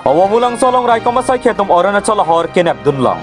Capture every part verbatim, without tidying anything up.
Womulangso along raikom asaikhi atum Arunachal ahor kenep dunlong.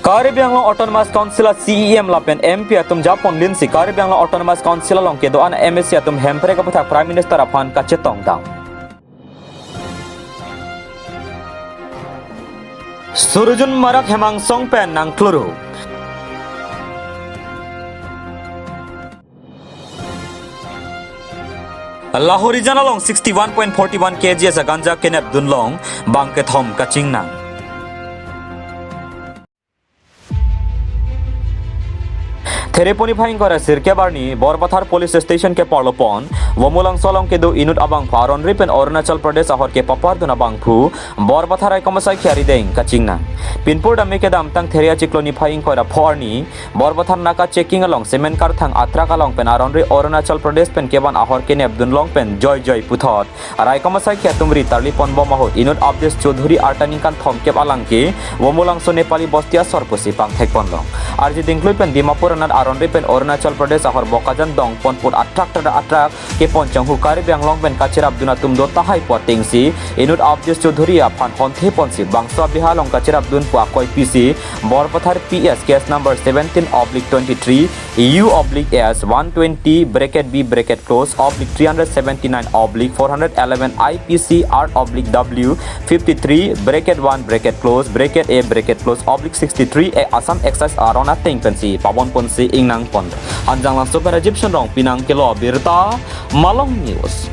Karbi Anglong Autonomous Council a C E M lapen M P atum japon linsi Karbi Anglong Autonomous Council along kedo-an M A C atum Hemprek aputhak Prime Minister aphan kachetongdam. Surjun Marak Hemang Song pen nangkluru. Lahorijan along sixty-one point forty-one K G S a ganja kenep dunlong, bang kethom kachingnang. Thereponi phai ingkoi ra sirkep arni, Borpathar Police Station ke parlopon, Womulangso along kedo inut abangphu aronri pen Arunachal Pradesh ahor kepapar dun abangphu, Borpathar raikom asaikhi arideng kachingnang. Pinpur dame kedamtang There achiklo niphai ingkoi ra pho arni, Borpathar naka checking along cement karthang a truck along pen aronri Arunachal Pradesh pen kevan ahor kenep dunlong pen joi joi puthot raikom asaikhi atum ri tarlipon bom ahut inut Abdesh Choudhury arta ningkan thomkep alang ke Womulangso Nepali Bosti asor pusi pangthekponlong. Arje dingklui pen Dimapur anat aronri pen Arunachal Pradesh ahor Bokajan dongpon put a truck tada a truck kepon chonghu Karbi Anglong pen kacherapdun atum do tahai pu atengsi inut Abdesh Choudhury aphan hontheponsi bangso abiha along kacherapdun pu akoi pisi Borpathar P S case number seventeen oblique twenty-three U oblique S one twenty bracket B bracket close oblique three hundred seventy-nine oblique four hundred eleven I P C R oblique W fifty-three bracket one bracket close bracket A bracket close oblique sixty-three A Assam Excise aron ateng pensi pabonponsi ingnangpon. Hanjanglangso pen Rajiv Shanrong pinang kelo birta Malong News.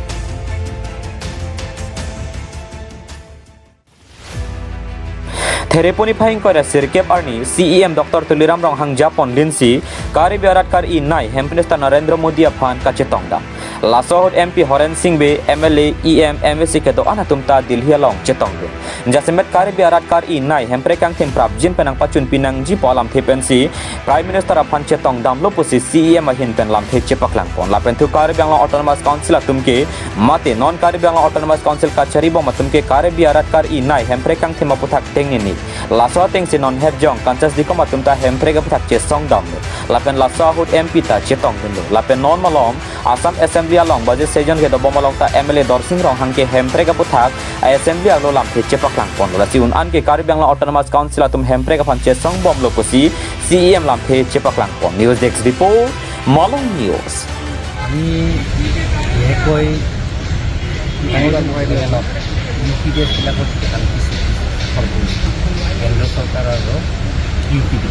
Thereponi phai ingkoi ra sirkep arni C E M Doctor Tuliram Ronghang japon linsi Karbi arat kar-i nai Hemprek Minister Narendra Modi aphan kachetongdam. Laso ahut M P Horen Sing Bey, M L A, E M, M A C kedo-an atum ta Delhi along chetongdun. Jasemet Karbi arat kar-i nai Hemprek kangthim prapjin pen nangpachunpi nangji pu alamthe pensi Prime Minister aphan chetongdamlo pusi C E M ahin pen lamthe chepaklangpon. Lapen thu Karbi Anglong Autonomous Council atum ke mate non Karbi Anglong Autonomous Council kachari bom atum ke Karbi arat kar-i nai Hemprek kangthim aputhak tengnini. Laso atengsi non hepjong Kansas Dekom atum ta Hemprek aputhak chesongdamlo. Lapen laso ahut M P ta chetongdunlo. Lapen non malom Assam Assembly along budget session kedobom along ta M L A Dorsing Ronghang ke Hemprek aputhak a Assembly arlo lamthe chepaklangponlo. Lasi un-an ke Karbi Anglong Autonomous Council atum Hemprek aphan chesongbomlo pusi C E M lamthe chepaklangpon. News Desk Report, Malong News. আমি বিশেষকৈ U P দেশবিলাকত ধান খেতি সৰ্বমোট কেন্দ্ৰ চৰকাৰ আৰু U P D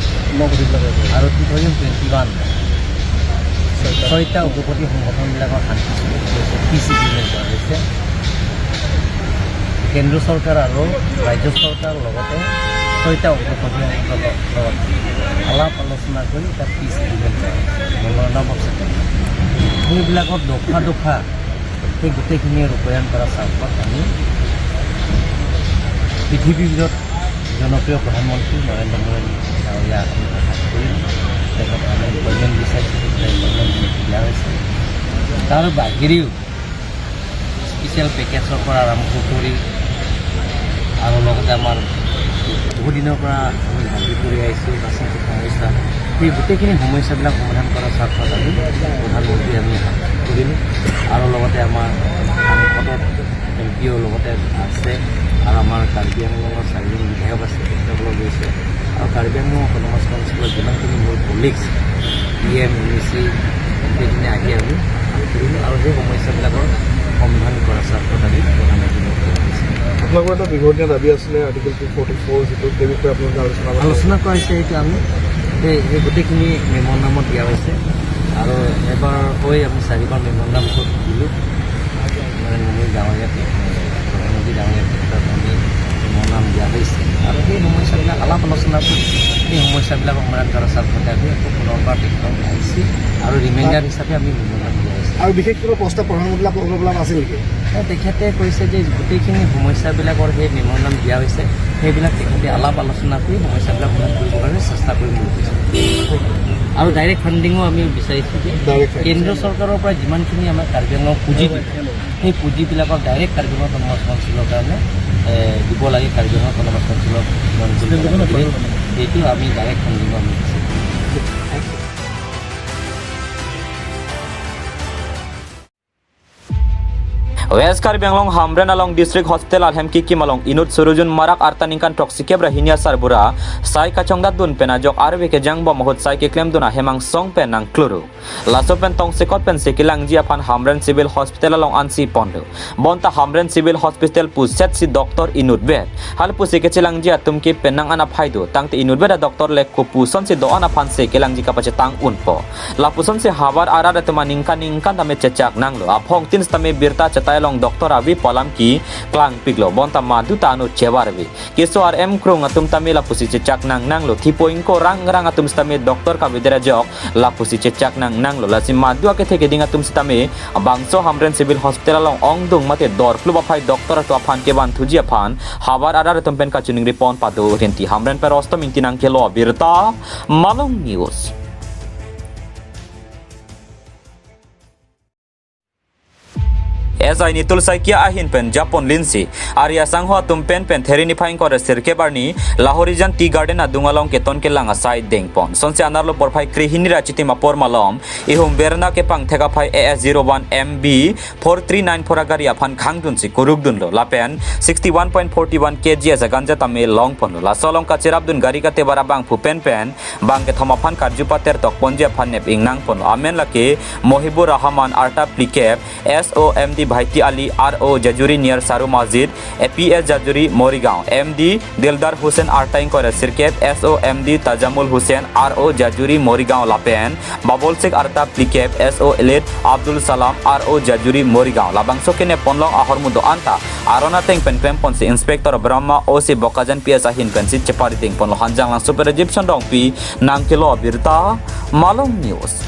আৰু টু থাউজেণ্ড টুৱেণ্টি ওৱান ছয়টা উগ্ৰপন্থী সংগঠনবিলাকৰ ধান খেতি পি চি এগ্ৰিমেণ্ট কৰা হৈছে। কেন্দ্ৰ চৰকাৰ আৰু ৰাজ্য চৰকাৰ লগতে ছয়টা উগ্ৰপন্থী সংগঠনৰ লগত আলাপ আলোচনা কৰি তাত পি চি এগ্ৰিমেণ্ট কৰা হৈছে। Memorandum of settlement. সেইবিলাকত দফা দফা সেই গোটেইখিনি ৰূপায়ণ কৰাৰ স্বাৰ্থত আমি পৃথিৱীৰ ভিতৰত জনপ্ৰিয় প্ৰধানমন্ত্ৰী নৰেন্দ্ৰ মোদী ডাঙৰীয়া আমি সাক্ষাৎ কৰিম। তেখেতক আমি এপইণ্টমেণ্ট বিচাৰিছোঁ, এপইণ্টমেণ্ট দিয়া হৈছে। তাৰ বাহিৰেও স্পেচিয়েল পেকেজৰ পৰা আৰম্ভ কৰি আৰু লগতে আমাৰ বহুদিনৰ পৰা আমি দাবী কৰি আহিছোঁ ৰাজনৈতিক সমস্যা, সেই গোটেইখিনি সমস্যাবিলাক সমাধান কৰাৰ স্বাৰ্থত আমি প্ৰধানমন্ত্ৰী আমি সাক্ষাৎ কৰিলোঁ। আৰু লগতে আমাৰ সাংসদত এম পি অ' লগতে আছে আৰু আমাৰ কাৰ্বি আংলঙৰ চাৰিজন বিধায়ক আছে, তেখেতসকলক গৈছে। আৰু কাৰ্বি আংলং অট'নমাছ কাউন্সিলৰ যিমানখিনি মোৰ কলিগছ, ই এম, এম ই চি, গোটেইখিনি আহি আমি কাম কৰিলোঁ আৰু সেই সমস্যাবিলাকৰ সমাধান কৰাৰ স্বাৰ্থত আমি প্ৰধানমন্ত্ৰীক লগ কৰিছোঁ। আপোনালোকৰ এটা দীঘলীয়া দাবী আছিলে আৰ্টিকল টু ফৰ্টি ফ'ৰ, যিটো সেই বিষয়ে আপোনালোকে আলোচনা কৰিছে। আলোচনা কৰা হৈছে, সেইটো আমি সেই সেই গোটেইখিনি মেমৰেণ্ডামত দিয়া হৈছে আৰু এবাৰ হৈ আমি চাৰিবাৰ মেমৰেণ্ডাম দিলোঁ। মানে নৰেন্দ্ৰ মোদী ডাঙৰীয়াক, প্ৰধানমন্ত্ৰী ডাঙৰীয়াক আমি মেমৰেণ্ডাম দিয়া হৈছে আৰু সেই সমস্যাবিলাক আলাপ আলোচনা কৰি সেই সমস্যাবিলাক সমাধান কৰাৰ স্বাৰ্থতে আমি আকৌ পুনৰবাৰ তেখেতক আহিছোঁ আৰু ৰিমাইণ্ডাৰ হিচাপে আমি মেমৰেণ্ডাম দিয়া হৈছে। আৰু বিশেষ কিবা প্ৰস্তাৱ প্ৰধানমন্ত্ৰীলৈ আপোনালোকৰ ফালৰ পৰা আছিল নেকি? এ, তেখেতে কৈছে যে গোটেইখিনি সমস্যাবিলাকৰ সেই মেমৰেণ্ডাম দিয়া হৈছে, সেইবিলাক তেখেতে আলাপ আলোচনা কৰি সমস্যাবিলাক সমাধান কৰিবৰ কাৰণে চেষ্টা কৰিম বুলি কৈছে। আৰু ডাইৰেক্ট ফাণ্ডিঙো আমি বিচাৰিছোঁ যে ডাইৰেক্ট ফাণ্ডিং। কেন্দ্ৰ চৰকাৰৰ পৰা যিমানখিনি আমাৰ কাৰ্বি আংলঙৰ পুঁজি দিব, সেই পুঁজিবিলাকক ডাইৰেক্ট কাৰ্বি আংলং অট'নমাছ কাউন্সিলৰ কাৰণে, এ, দিব লাগে, কাৰ্বি আংলং অট'নমাছ কাউন্সিলৰ মন্ত্ৰী, এইটো আমি ডাইৰেক্ট ফাণ্ডিঙো আমি বিচাৰিছোঁ। West Karbi Anglong Hamren along District Hospital alhem kikim along inut Surujun Marak arta ningkan throksi kep ra hini asarbura sai kachongdatdun pen ajok arve kejangbom ahut sai keklemdun ahem angsong pen nangkluru. Laso pen tongsekot pensi kelangji aphan Hamren Civil Hospital along ansi ponlo. Bonta Hamren Civil Hospital pusetsi doctor inutvet hal pusi kechelangji atum ke penang an aphai do, tangte inutvet a doctor le kopusonsi do-an aphansi kelangji kapachetang unpo. Lapusonsi havar arat atum aningkan ningkan tame chechak nanglo. Aphongtin sitame birta chetai along doctor ave pu alam keklangpiklo. Bonta madu ta ano chevarve. Keso arem krung atum tame lapusi chechak nang nanglo. Thipo ingko rang rang atum sitame doctor kavedet ajok lapusi chechak nang nanglo. Lasi madu akethe keding atum sitame bangso Hamren Civil Hospital along ongdung mate dorplup aphai doctor atum aphan kevanthuji aphan havar arat atum pen kachiningri pon pado rinti. Hamren pen Rostom Ingti nangkelo birta Malong News. S I Nitul Saikia ahin pen japon linsi, Arya Sangho atum pen pen Theri niphai ingkoi ra sirkep arni, Lahorijan Tea Garden adung along keton kelang asai dengpon. Sonsi anerlo porphai krehini ra chitim apor malom, ihum Verna kepangthek aphai A S zero one M B four three nine four agari aphan khangdunsi kurukdunlo. Lapen sixty one point forty one K G S aganja tame longponlo. Laso along kacherapdun gari katebar abangphu pen pen bang kethom aphan karju pater tokponji aphan nep ingnangponlo. Amen lake Mohibur Rahman arta phlikep, S O M D Bhaiti Ali R O Jajuri near Saru Masjid, A P S Jajuri Morigaon, M D Dildar Hussain arta ingkoi ra sirkep, S O M D Tajamul Hussain R O Jajuri Morigaon lapen Babul Sek arta phlikep, S O Elite Abdul Salam R O Jajuri Morigaon. Labangso kenep ponlong ahormu do-an ta aron ateng pen klemponsi Inspector Brahma O C Bokajan P S ahin pensi chepari dengponlo. Hanjanglangso pen Egyptian Rongpi nangkelo birta Malong News.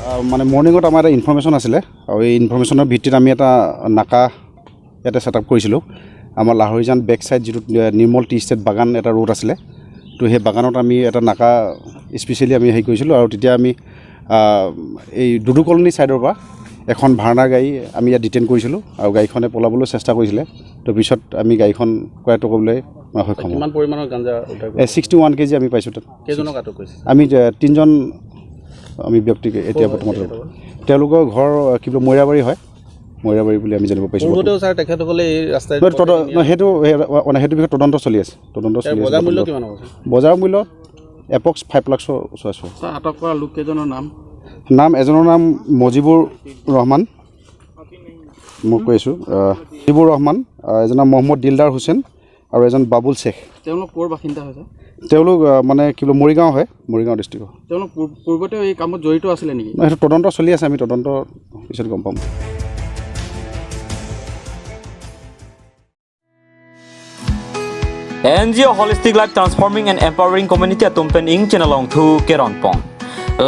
আহ, মানে মৰ্ণিঙত আমাৰ এটা ইনফৰমেশ্যন আছিলে আৰু এই ইনফৰমেশ্যনৰ ভিত্তিত আমি এটা নাকা ইয়াতে ছেট আপ কৰিছিলোঁ। আমাৰ লাহৰিজান বেক চাইড যিটো, আহ, নিৰ্মল টি ষ্টেট বাগান এটা ৰোড আছিলে, তো সেই বাগানত আমি এটা নাকা স্পেচিয়েলি আমি হেৰি কৰিছিলোঁ আৰু তেতিয়া আমি, আহ, এই ডুডু কলনী চাইডৰ পৰা এখন ভাৰ্ণা গাড়ী আমি ইয়াত ডিটেইন কৰিছিলোঁ আৰু গাড়ীখনে পলাবলৈ চেষ্টা কৰিছিলে। তো পিছত আমি গাড়ীখন কৰায়ত্ত কৰিবলৈ, আহ, সক্ষম হ'লোঁ। কিমান পৰিমাণৰ গাঞ্জা উদ্ধাৰ কৰিছে? ছিক্সটি ওৱান কে জি আমি পাইছোঁ তাত। কেইজনক আটক কৰিছে? আমি, আহ, তিনিজন আমি ব্যক্তিক এতিয়া বৰ্তমান তেওঁলোকৰ ঘৰ, আহ, কি বোলে, মৈৰাবাৰী হয়। মৈৰাবাৰী বুলি আমি জানিব পাৰিছোঁ। পূৰ্বতেও ছাৰ তেখেতসকলে এই ৰাস্তাই নহয়, তদ-, নহয়, সেইটো, সেই, মানে, সেইটো বিষয়ে তদন্ত চলি আছে। তদন্ত ইয়াৰ চলি আছে, বজাৰ মূল্য বৰ্তমান। কিমান হ'ব ছাৰ? বজাৰ মূল্য এপ্ৰক্স ফাইভ লাখছৰ ওচৰা ওচৰি। ছাৰ, আটক কৰা লোককেইজনৰ নাম? নাম, এজনৰ নাম মজিবুৰ ৰহমান, মই কৈ আছোঁ, আহ, মজিবুৰ ৰহমান, আহ, এজনৰ নাম মহম্মদ দিলদাৰ হুছেইন আৰু এজন বাবুল শ্বেখ। তেওঁলোক ক'ৰ বাসিন্দা হয় ছাৰ? তেওঁলোক, আহ, মানে, কি বোলে, মৰিগাঁও হয়, মৰিগাঁও ডিষ্ট্ৰিক্টৰ। তেওঁলোক পূৰ-, পূৰ্বতে এই কামত জড়িত আছিলে নেকি? নাই, সেইটো তদন্ত চলি আছে, আমি তদন্ত পিছত গম পাম। N G O Holistic Life Transforming and Empowering Community atum pen ingchin alongthu keronpon.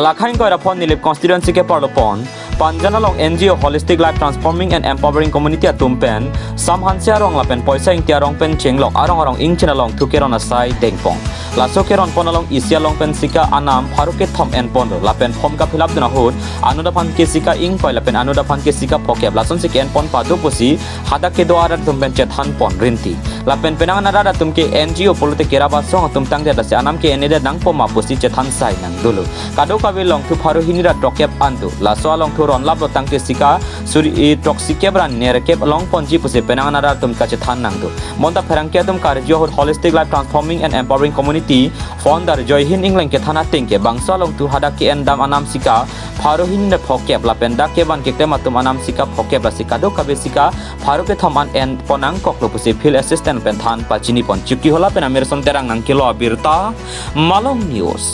Lakha ingkoi ra phongo Nilip constituency ke parlopon Panjan along N G O Holistic Life Transforming and Empowering Community atum pen Sam Hanse arong lapen Poisa Ingti arong pen chenglok arong arong ingchin alongthu keron asai dengpon. Laso keronpon along isi along pen sika anam pharo kethom enponlo lapen form ka-fill up dun ahut anut aphan ke sika ingkoi lapen anut aphan ke sika phokep lasonsi ke-enpon pado pusi hadak kedo arat atum pen chethanpon rinti. Lapen penang an arat atum ke N G O pulote kerap asong atum tangdet lasi anam ke-en-edet nangpo ma pusi chethan sai nangdolo. Kadokave alongthu pharo hini ra throkkep an do. Laso alongthu ronlaplo tangte sika suri, eh, throksi kep ra nerkep longponji pusi penang an arat atum kachethan nangdo. Bonta pherangke atum karju ahut Holistic Life Transforming and Empowering Community founder Joyhin Engleng kethan ateng ke bangso alongthu hadak ke-endam anam sika pharo hini ra phokep lapen dak kevan keklem atum anam sika phokep lasi kadokave sika pharo kethom an enpon nangkoklo pusi field assistant pen than pachinipon. Chokihola pen Amirson Terang nangkelo birta Malong News.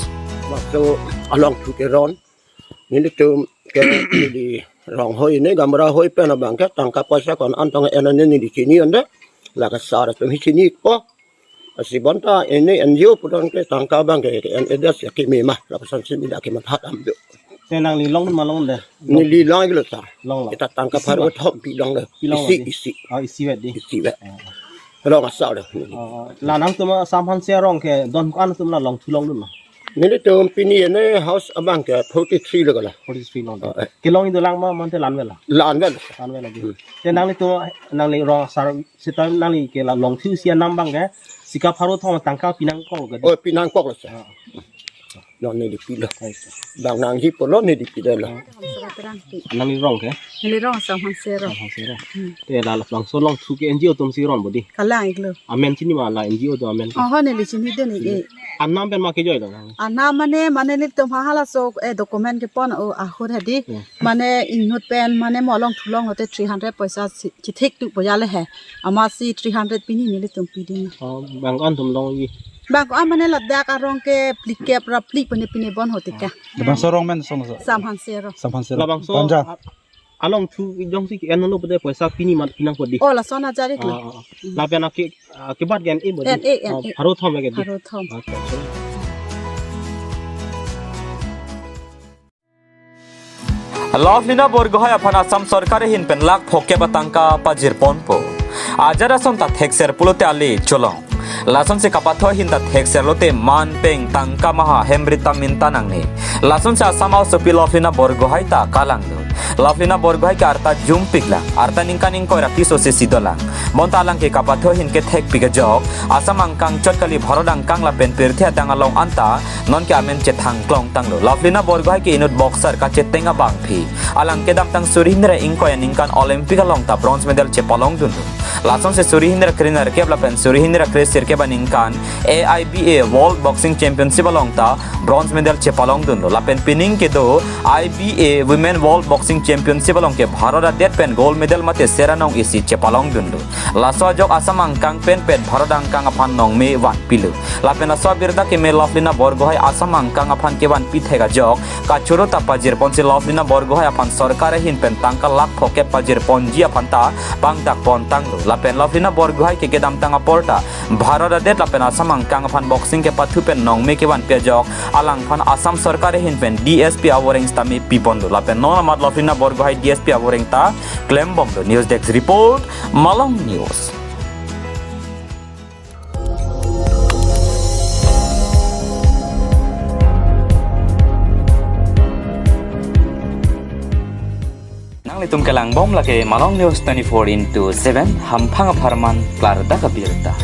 Laso alongthu keron nelitum ke neli rong hoi ne gamra hoi pen abang ke tangka poisa ko-an an tong en ne neli chini onde. Lake sar atum hi chinipo. Lasi bonta ini N G O pudon ke tangka abang ke en-edet ya kimi ma lapuson si neli ke matha dam do. Te nangli long ma longde? Neli longlo ta. Longlo. Kita tangka pharo thom pi longde. Pi long isi, di? Isi. Oh, isi vet di. Isi vet. Oh. Rong asar de. Oh, la nangtum Sam Hanse arong ke don ko-an atum la longthu longdun ma? Nelitum pini ini house abang ke forty three lo kala. Forty three long. Oh, eh. Kelong indo lang ma mante la-an vet la? La-an vet. La-an vet lagi. Hmm. Te nanglitum, nangli rong asar seta nangli ke la longthu isi anam abang ke sika pharo thom tangka pi nangkok ke? Oh, pi nangkoklo sa. Ah. Non neli pilo. Bang nangji pulo neli pilo. Nangli rong ke? Neli rong Samhanse rong. Samhanse rong. Hmm. Te la labangso alongthu ke N G O atum si ron bodi. Kalang iklo. Amen chini ma la N G O atum amen ke? Oh, neli chinidun ik. Anam pen ma kejoi lo nang? Anam mane, mane nelitum ha halaso, eh, document kepon o ahut hadi. Hmm. Mane inut pen mane mo alongthu along lote three hundred poisa si, chithek tu poisa le he. Amatsi three hundred pini nelitum pidun. Oh, bang ko-an atum longji? Bang ko-an mane ladak arong ke phlikep ra phli pine pine bon hote ka. Labangso arong men song sa? Samhanse rong. Samhanse rong. Labangso Panja. A-, alongthu jongsi ke-enlo pute poisa pini mat pinang podi. Oh, lason ajar iklo. Ah, ah, ah. Lapen ake, ah, kebat ke en-e bodi. En-e, en-e. Ah, pharo thom lagi di. Pharo thom. Ah, okay. Lovelina Borgohain aphan Assam Sorkar ahin pen lakh phokep atangka pajirponpo. Ajat ason ta thekser pulote ale cholong. Lasonsi kapathu ahin ta thekser lote man peng tangka maha hemrit ta minta nangne. Lasonsi Assam aosopi Lovelina Borgohain ta kalanglo. Lovelina Borgohain ke arta jumpiklang, arta ningkan ingkoi ra piso si si dolang. Bonta alang ke kapathu ahin kethekpik ajok, Assam angkang chot kali Bharat angkang lapen pirthe adang along anta, non ke amen chethang klong tanglo. Lovelina Borgohain ke inut boxer kacheteng abangpi. Alang kedamtang suri hini ra ingkoi aningkan Olympic along ta bronze medal chepalongdunlo. Lasonsi suri hini ra krenerkep lapen suri hini ra kresirkep aningkan A I B A World Boxing Championship along ta bronze medal chepalongdunlo. Lapen pining kedo I B A Women World Boxing Championship along ke Bharat adet pen gold medal mate sera nong isi chepalongdunlo. Laso ajok Assam angkang pen pen Bharat angkang aphan nongme vanpilo. Lapen laso abirta keme Lovelina Borgohain Assam angkang aphan kevanpi thek ajok kachoro ta pajirponsi Lovelina Borgohain aphan sorkar ahin pen tangka lakh phokep pajirponji aphan ta pangdakpon tanglo. Lapen Lovelina Borgohain ke kedamtang apor ta Bharat adet lapen Assam angkang aphan boxing kepathu pen nongme kevanpi ajok alangphan Assam sorkar ahin pen D S P avoreng sitame piponlo. Lapen non amat Lovelina Borgohain D S P avoreng ta klembomlo. News Desk Report, Malong News. Nanglitum kelangbom lake Malong News twenty-four into seven, hamphang apharman klardak abirta.